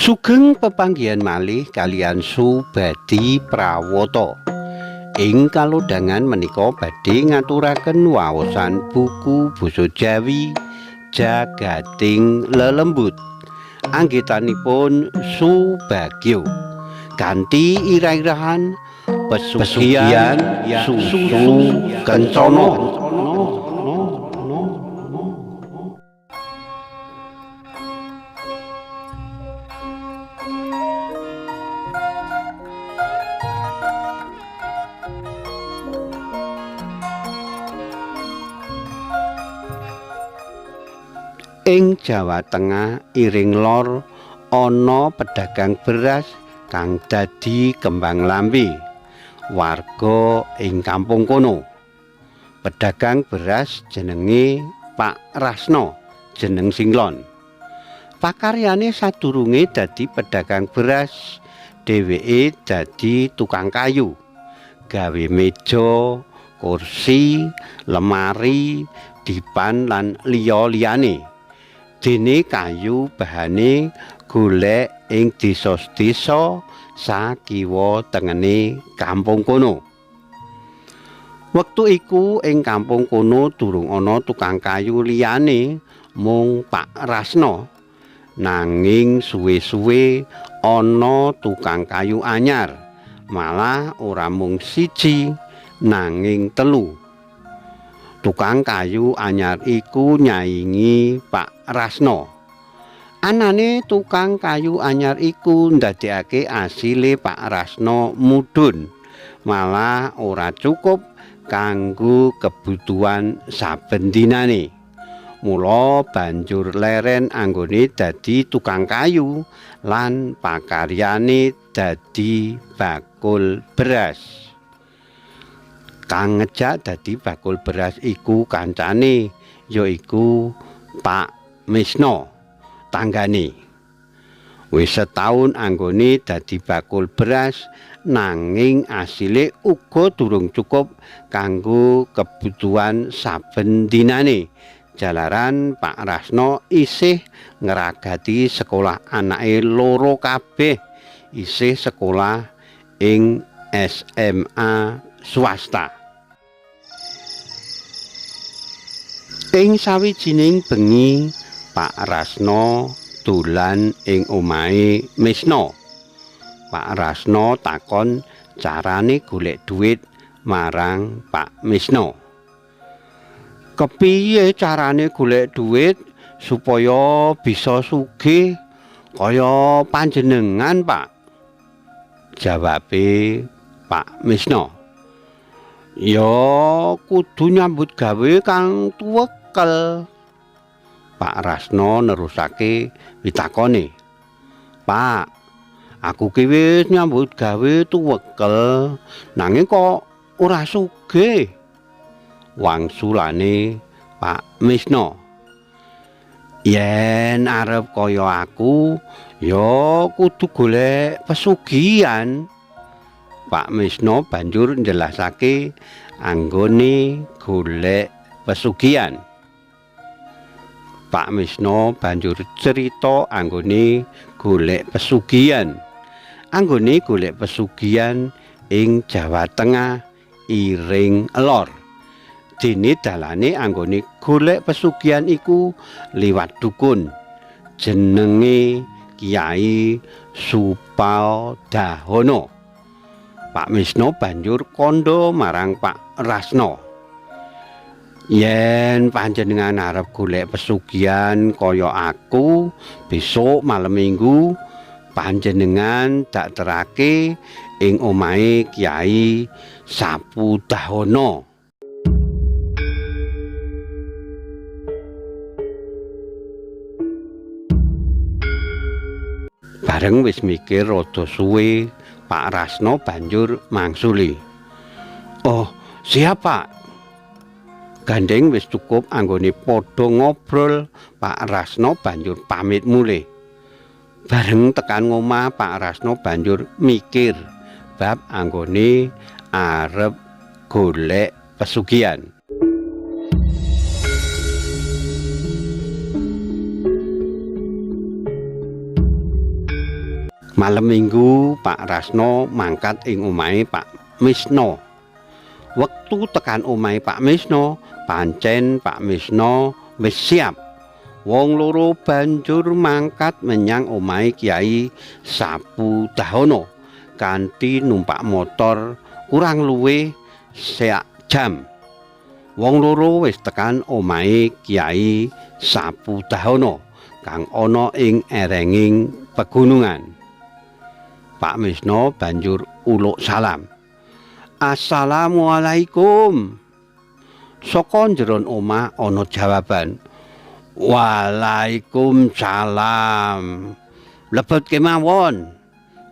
Sugeng pepanggihan malih kaliyan Subadi Prawata. Ing kalodhangan menika badhe ngaturaken waosan buku basa Jawi Jagating Lelembut. Anggitanipun Subagyo. Kanthi irah-irahan pesugihan susu kencana. Ing Jawa Tengah iring lor ana pedagang beras kang dadi kembang lambe warga ing kampung kono. Pedagang beras jenenge Pak Rasno, jeneng singlon. Pakaryane sadurunge dadi pedagang beras, dheweke dadi tukang kayu, gawe meja, kursi, lemari, dipan lan liya-liyane. Dene kayu bahane golek ing desa-desa sakiwa tengene kampung kono. Wektu iku ing kampung kono durung ana tukang kayu liyane mung Pak Rasno. Nanging suwe-suwe ana tukang kayu anyar, malah ora mung siji nanging telu. Tukang kayu anyar iku nyaingi Pak Rasno. Anane tukang kayu anyar iku ndadekake asile Pak Rasno mudhun, malah ora cukup kanggo kebutuhan saben dinane. Mula banjur leren anggone dadi tukang kayu lan pakaryane dadi bakul beras. Kang ngejak dadi bakul beras iku kancane, yaiku Pak Misno, tanggane. Wis setaun anggone dadi bakul beras, nanging asile uga durung cukup kanggo kebutuhan saben dinane. Jalaran Pak Rasno isih ngragati sekolah anake loro kabeh, isih sekolah ing SMA swasta. Ing sawijining bengi, Pak Rasno dolan ing omahe Misno. Pak Rasno takon carane golek duit marang Pak Misno. Kepiye carane golek duit supaya bisa sugih kaya panjenengan, Pak? Jawabe Pak Misno. Ya kudu nyambut gawe kang tuwekel. Pak Rasno nerusake pitakone. Pak, aku ki wis nyambut gawe tuwekel, nanging kok ora sugih. Wangsulane Pak Misno. Yen arep kaya aku, ya kudu golek pesugihan. Pak Misno banjur njelasake anggone golek pesugihan. Pak Misno banjur cerita anggone golek pesugihan. Anggone golek pesugihan ing Jawa Tengah iring lor. Dene dalane anggone golek pesugihan iku liwat dukun jenenge Kiai Supadahono. Pak Misno banjur kandha marang Pak Rasno. Yen panjenengan arep golek pesugihan kaya aku, besok malem Minggu panjenengan dak terake ing omahe Kiai Sapudahono. Bareng wis mikir rada suwe, Pak Rasno banjur mangsuli. Oh, siap, Pak. Gandeng wis cukup anggone padha ngobrol, Pak Rasno banjur pamit mulih. Bareng tekan ngomah, Pak Rasno banjur mikir bab anggone arep golek pesugihan. Malem Minggu Pak Rasno mangkat ing omahe Pak Misno. Wektu tekan omahe Pak Misno, pancen Pak Misno wis siap. Wong loro banjur mangkat menyang omahe Kyai Sapu Dahono kanthi numpak motor kurang luwih sak jam. Wong loro wis tekan omahe Kyai Sapu Dahono kang ana ing erenging pegunungan. Pak Misno banjur uluk salam. Assalamualaikum. Saka njeron omah ana jawaban. Waalaikumsalam. Lebet kemawon.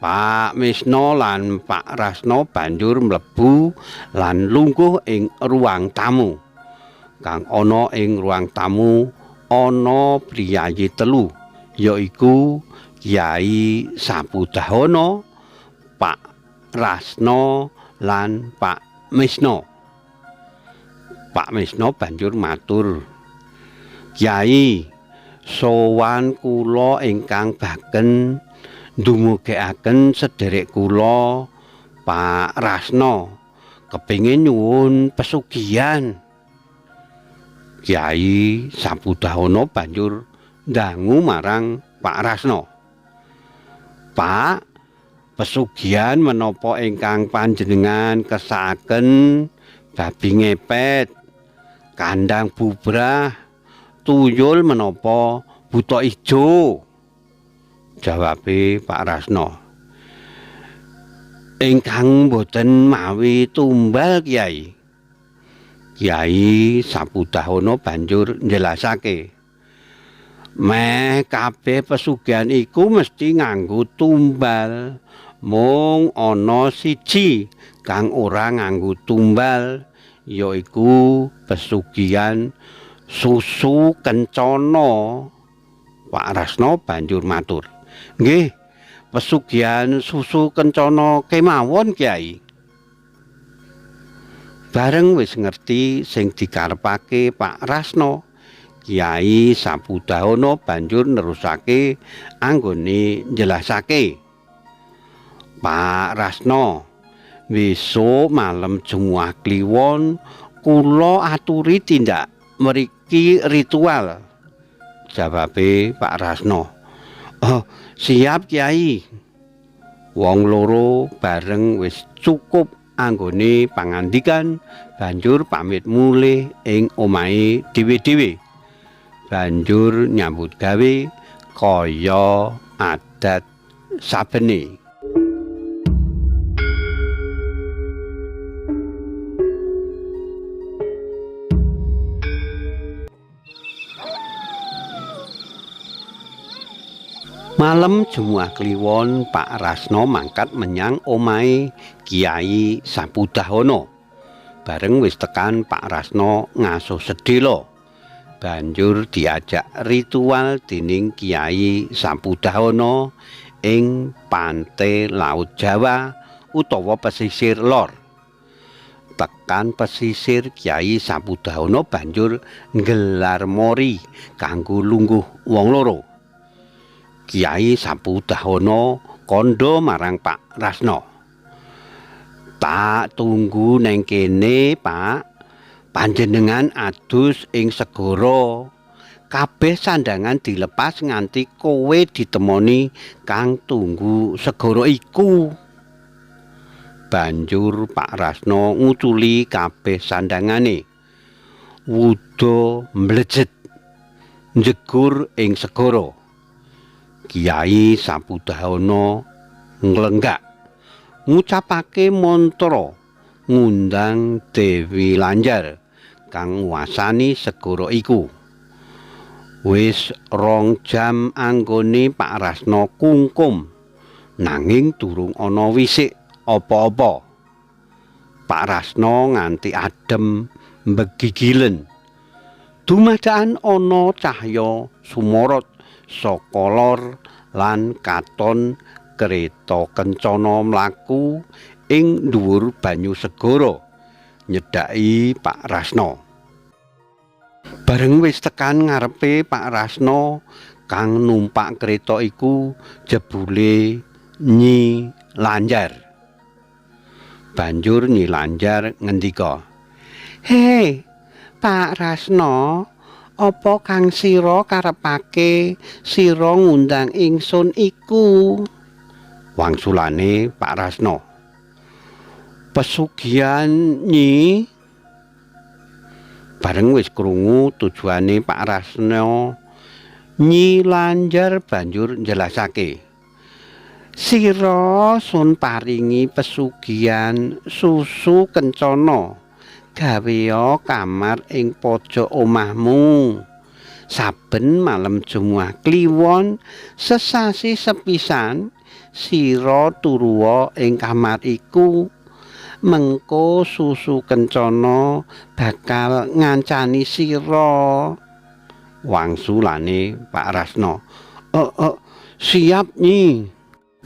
Pak Misno lan Pak Rasno banjur mlebu lan lungguh ing ruang tamu. Kang ana ing ruang tamu ana priyayi telu, yaiku Kyai Sapu Dahono, Pak Rasno lan Pak Misno. Pak Misno banjur matur, "Kyai, sowan kula ingkang baken ndumugekaken sederek kula Pak Rasno kepingin nyuwun pesugihan." Kyai Sapu Dahono banjur ndangu marang Pak Rasno. "Pak, pesugihan menapa ingkang panjenengan kersakaken? Babi ngepet, kandang bubrah, tuyul menapa buta ijo?" Jawabe Pak Rasno, "Ingkang boten mawi tumbal, Kyai." Kyai Sapu Dahono banjur njelasake, "Meh kabeh pesugihan iku mesti nganggo tumbal, mung ana siji kang ora nganggo tumbal, yaiku pesugihan susu kencana." Pak Rasno banjur matur, "Nggih, pesugihan susu kencana kemawon, Kyai." Bareng wis ngerti sing dikarepake Pak Rasno, Kyai Sapu Dahono banjur nerusake anggone njelasake, "Pak Rasno, besok malem Jemuah Kliwon kula aturi tindak mriki ritual." Jawabe Pak Rasno, "Oh, siap Kyai." Wong loro bareng wis cukup anggone pangandikan banjur pamit mulih ing omahe dhewe-dhewe. Banjur nyambut gawe kaya adat sabene. Malem Jemuah Kliwon Pak Rasno mangkat menyang omahe Kyai Sapu Dahono. Bareng wis tekan Pak Rasno ngasuh sedhela. Banjur diajak ritual dening Kyai Sapu Dahono ing pantai Laut Jawa utawa pesisir lor. Tekan pesisir Kyai Sapu Dahono banjur nggelar mori kanggo lungguh wong loro. Kyai Sapu Dahono kandha marang Pak Rasno, "Tak tunggu neng kene, Pak. Panjenengan adus ing segara. Kabeh sandangan dilepas nganti kowe ditemoni kang tunggu segara iku." Banjur Pak Rasno nguculi kabeh sandangane. Wuda mlejet njegur ing segara. Kyai Sapu Dahono nglenggak ngucapake mantra ngundang Dewi Lanjar kang nguasani segara iku. Wis 2 jam anggone Pak Rasno kungkum, nanging durung ana wisik apa-apa. Pak Rasno nganti adem mbegigilen. Dumadakan ana cahya sumorot saka lor lan katon kereta kencana mlaku ing dhuwur banyu segara nyedhaki Pak Rasno. Bareng wis tekan ngarepe Pak Rasno kang numpak kereta iku jebule Nyi Lanjar. Banjur Nyi Lanjar ngendika, "Hei, Pak Rasno, apa kang sira karepake sira ngundang ingsun iku?" Wangsulane Pak Rasno, "Pesugihan, Nyi." Bareng wis krungu tujuane Pak Rasno, Nyi Lanjar banjur njelasake, "Sira sun paringi pesugihan susu kencana. Gawea kamar ing pojok omahmu. Saben malem Jemuah Kliwon sesasi sepisan sira turuwa ing kamar iku. Mengko susu kencana bakal ngancani sira." Wangsulane Pak Rasno, "Oh, siap, Nyi."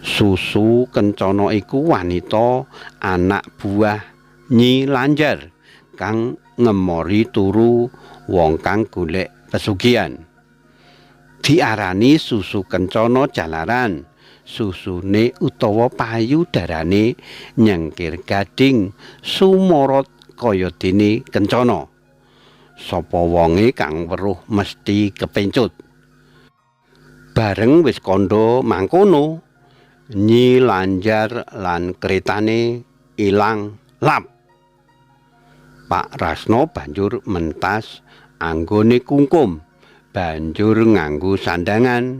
Susu kencana iku wanita anak buah Nyi Lanjar kang ngemori turu wong kang golek pesugihan. Diarani susu kencana jalaran susune utawa payudarane nyengkir gading sumorot kaya dene kencana. Sapa wonge kang weruh mesti kepencut. Bareng wis kandha mangkono, Nyi Lanjar lan kretane ilang lap. Pak Rasno banjur mentas anggone kungkum, banjur nganggo sandangan,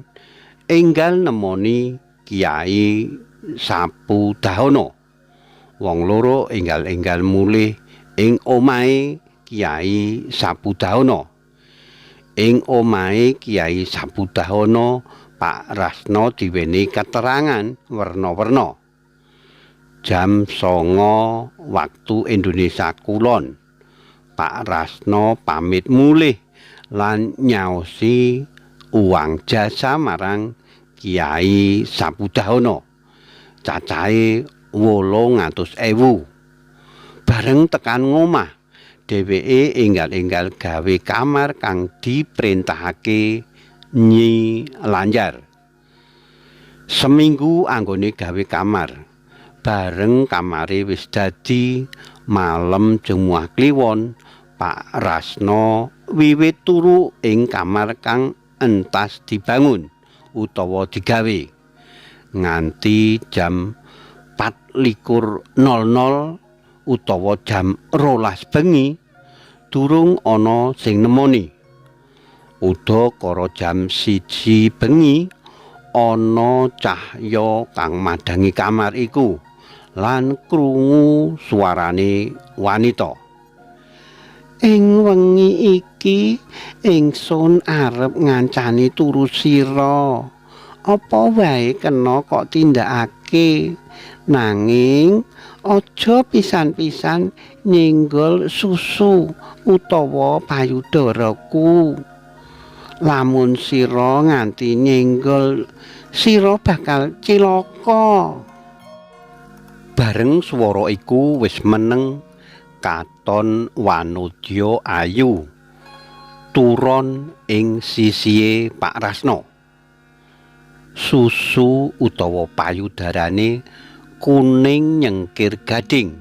enggal nemoni Kiai Sapu Dahono. Wong loro enggal-enggal mulih ing omahe Kiai Sapu Dahono. Ing omahe Kiai Sapu Dahono, Pak Rasno diwenehi keterangan werna-werna. Jam 09 waktu Indonesia Kulon, Pak Rasno pamit mulih lan nyaosi uang jasa marang Kiai Sapu Dahono. Cacahe 800.000. Bareng tekan ngomah, dheweke enggal-enggal gawe kamar kang diprintahake Nyi Lanjar. Seminggu anggone gawe kamar. Bareng kamare wis dadi, malem Jemuah Kliwon, Pak Rasno wiwit turu ing kamar kang entas dibangun utawa digawe. Nganti jam 24.00 utawa jam 12 bengi durung ana sing nemoni. Udakara jam 1 bengi ana cahya kang madhangi kamar iku lan krungu suarane wanita. "Ing wengi iki ingsun arep ngancani turu sira. Apa wae kena kok tindakake, nanging aja pisan-pisan nyenggol susu utawa payudaraku. Lamun sira nganti nyenggol, sira bakal cilaka." Bareng swara iku wis meneng, katon wanodya ayu turon ing sisihe Pak Rasno. Susu utawa payudarane kuning nyengkir gading.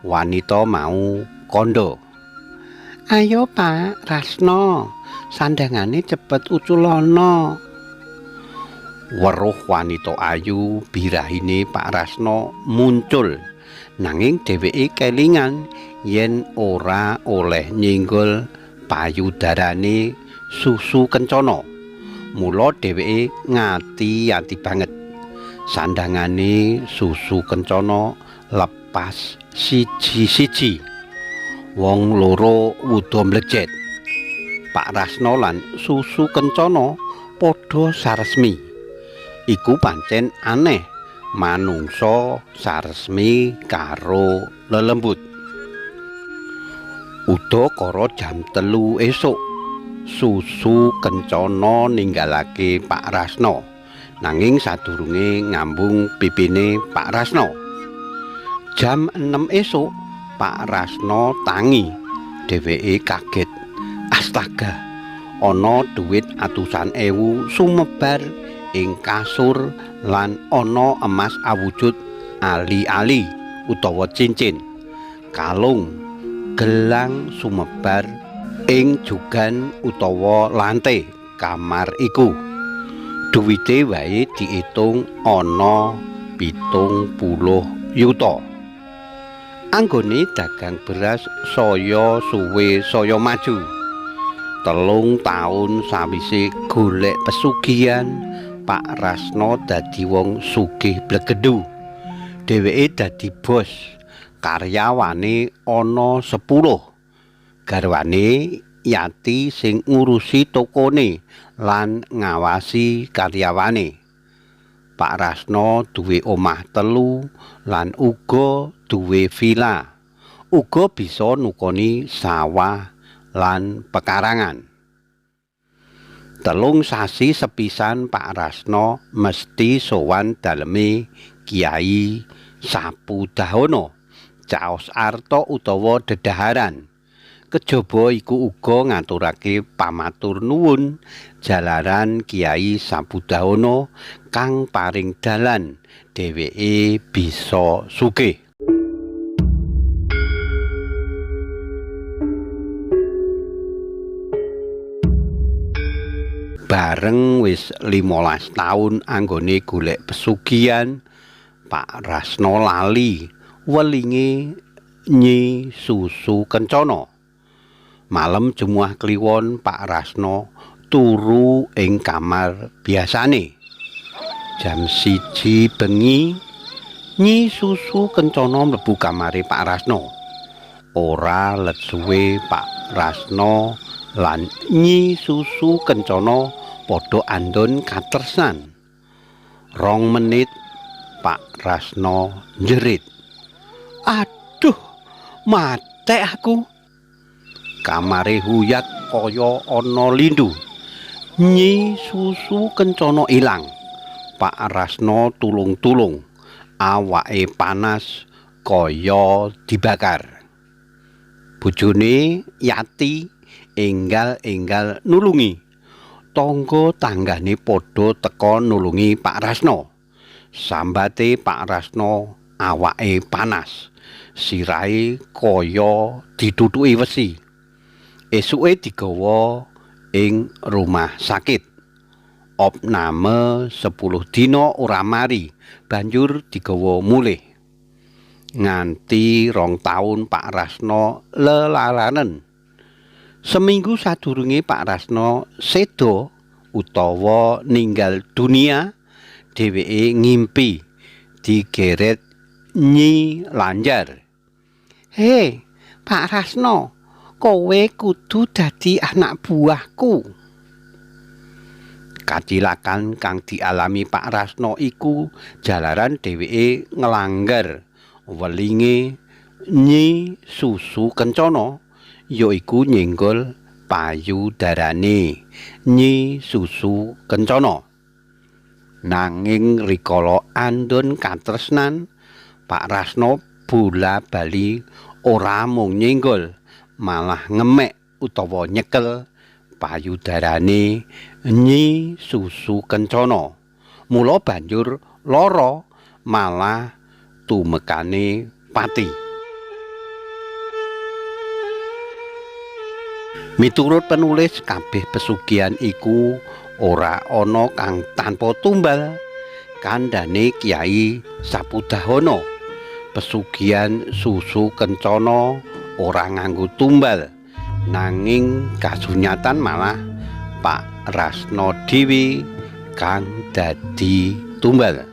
Wanita mau kandha, "Ayo Pak Rasno, sandangane cepet uculana." Weruh wanita ayu, birahine Pak Rasno muncul, nanging dheweke kelingan yen ora oleh nyenggol payudarane susu kencana. Mula dheweke ngati-ati banget. Sandangane susu kencana lepas siji-siji. Wong loro wuda mlejet. Pak Rasno lan susu kencana padha saresmi. Iku pancen aneh, manungsa saresmi karo lelembut. Udakara jam 3 esuk, susu kencana ninggalake Pak Rasno, nanging sadurunge ngambung pipine Pak Rasno. Jam 6 esuk Pak Rasno tangi. Dheweke kaget. Astaga, ana dhuwit atusan ewu sumebar ing kasur lan ana emas awujud ali-ali utawa cincin, kalung, gelang sumebar ing jugan utawa lantai kamar iku. Duwite wae diitung ana 70 yuta. Anggone dagang beras saya suwe saya maju. 3 taun sawise golek pesugihan, Pak Rasno dadi wong sugih blegedhu. Dheweke dadi bos, karyawane ana 10. Garwane Yati sing ngurusi tokone lan ngawasi karyawane. Pak Rasno duwe omah 3 lan uga duwe villa. Uga bisa nukoni sawah lan pekarangan. 3 sasi sepisan Pak Rasno mesti sowan daleme Kiai Sapudahono, caos arta utawa dedaharan. Kejaba iku uga ngaturake pamatur nuwun jalaran Kiai Sapudahono kang paring dalan dheweke bisa sugih. Bareng wis 15 taun anggone golek pesugihan, Pak Rasno lali welinge Nyi Susu Kencana. Malem Jemuah Kliwon Pak Rasno turu ing kamar biasane. Jam 1 bengi Nyi Susu Kencana mlebu kamare Pak Rasno. Ora let suwe Pak Rasno lan Nyi Susu Kencana padha andon katresnan. 2 menit Pak Rasno njerit. Aduh, matek aku. Kamare huyat kaya ana lindu. Nyi Susu Kencana ilang. Pak Rasno tulung-tulung, awake panas kaya dibakar. Bojone Yati enggal-enggal nulungi. Tangga tanggane padha teka nulungi Pak Rasno. Sambate Pak Rasno awake panas, sirahe kaya ditutuki wesi. Esuke digawa ing rumah sakit. Opname 10 dina ora mari, banjur digawa mulih. Nganti 2 taun Pak Rasno lelaranen. Seminggu sadurunge Pak Rasno seda utawa ninggal dunia, dheweke ngimpi digeret Nyi Lanjar. "He, Pak Rasno, kowe kudu dadi anak buahku." Kacilakan kang dialami Pak Rasno iku jalaran dheweke nglanggar welinge Nyi Susu Kencana, yaiku nyenggol payudarane Nyi Susu Kencana. Nanging rikala andon katresnan, Pak Rasno bola-bali ora mung nyenggol, malah ngemek utawa nyekel payudarane Nyi Susu Kencana. Mula banjur lara malah tumekane pati. Miturut penulis, kabeh pesugihan iku ora ana kang tanpa tumbal. Kandhane Kiai Sapudahono, pesugihan Susu Kencana ora nganggo tumbal, nanging kasunyatan malah Pak Rasno dhewe kang dadi tumbal.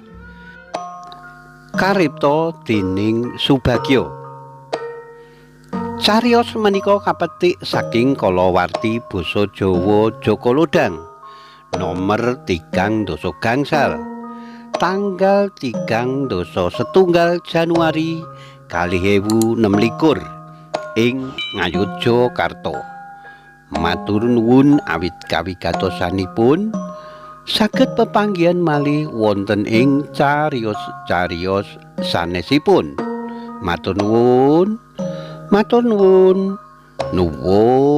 Karipta dening Subagio. Cariyos menika kapetik saking kalawarti basa Jawa Jaka Lodhang nomer 3 gangsal tanggal 3 Januari 2026 ing Ngayogyakarta. Matur nuwun awit kawigatosanipun. Saged pepanggihan malih wonten ing cariyos-cariyos sanesipun. Matur nuwun. Matur nuwun. Nuwun.